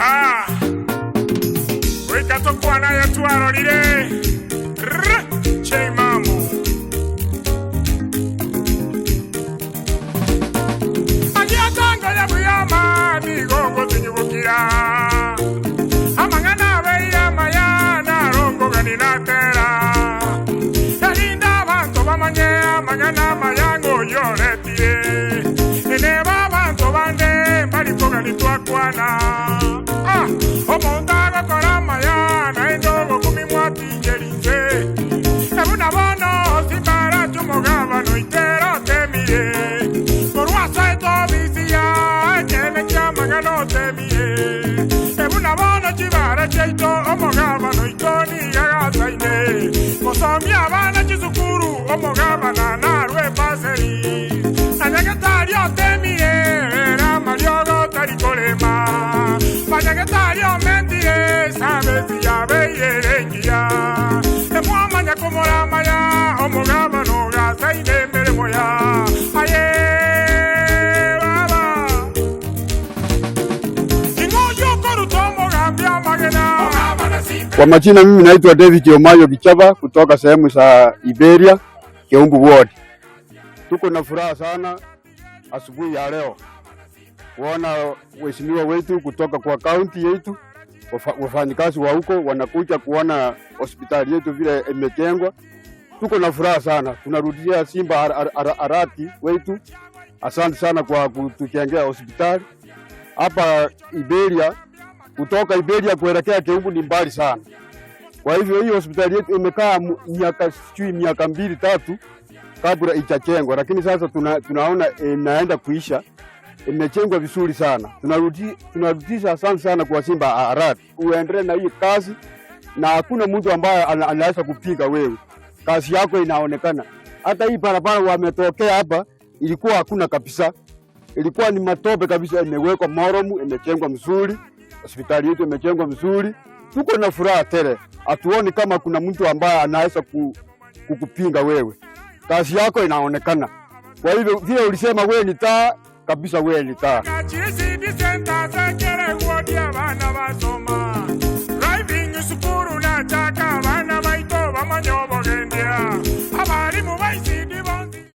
Ah, goika tokwana aye twarorire. Rr, J Mambo. Agiatango ya buyama nigo ngotinyugukira. Amang'ana abeire amaya narongogani natera. Erinde abanto bamanye amang'ana amaya ng'oyoretire. Eneba abanto bande mbarikogani twakwana. Ah, omonto agokora amaya naende ogokumi mwatincherinse. Ebuna bono simbarache omogabano itero otemire. Korwa ase etobisi ya ekeene kia amang'ana otemire. Ebuna bono chibara chiaito omogabano ito niga gasaine. Gosomia abana chisukuru omogabana narwe ebaseri. Nanyagetari otemire era amariogo tari korema. Manyagetari omentire sabesi yabeire engiya. Emwamanya komoramaya omogabano gasaine emeremo ya. Aye baba. Ing'oyo koruta omogambi amagena. Kwa majina mimi naitwa David Omayo Gichaba kutoka sehemu za Iberia, Keumbu Ward. Tuko na furaha sana asubuhi ya leo kuona waheshimiwa wetu kutoka kwa kaunti yetu, wafanyikazi wa huko wanakuja kuona hospitali yetu vile imejengwa. Tuko na furaha sana, tunarudia Simba Arati wetu, asante sana kwa kutujengea hospitali hapa Iberia. Kutoka Iberia kuelekea Keumbu ni mbali sana. Kwa hivyo hii hospitali yetu imekaa miaka sijui miaka 2 3 kabla ijajengwa, lakini sasa tunaona inaenda kuisha. Imejengwa vizuri sana. Tunarudisha asante sana kwa Simba Arati, uendelee na hii kazi, na hakuna mtu ambaye anaweza kupinga wewe. Kazi yako inaonekana. Hata hii barabara wametokea hapa ilikuwa hakuna kabisa, ilikuwa ni matope kabisa, imewekwa moromu, imejengwa mzuri, hospitali yetu imejengwa mzuri. Tuko na furaha tele, hatuoni kama kuna mtu ambaye anaweza kukupinga wewe. Kazi yako inaonekana. Kwa hivyo vile ulisema wewe ni taa kabisa, wewe ni taa. Chiri center sekere wodi abana basoma.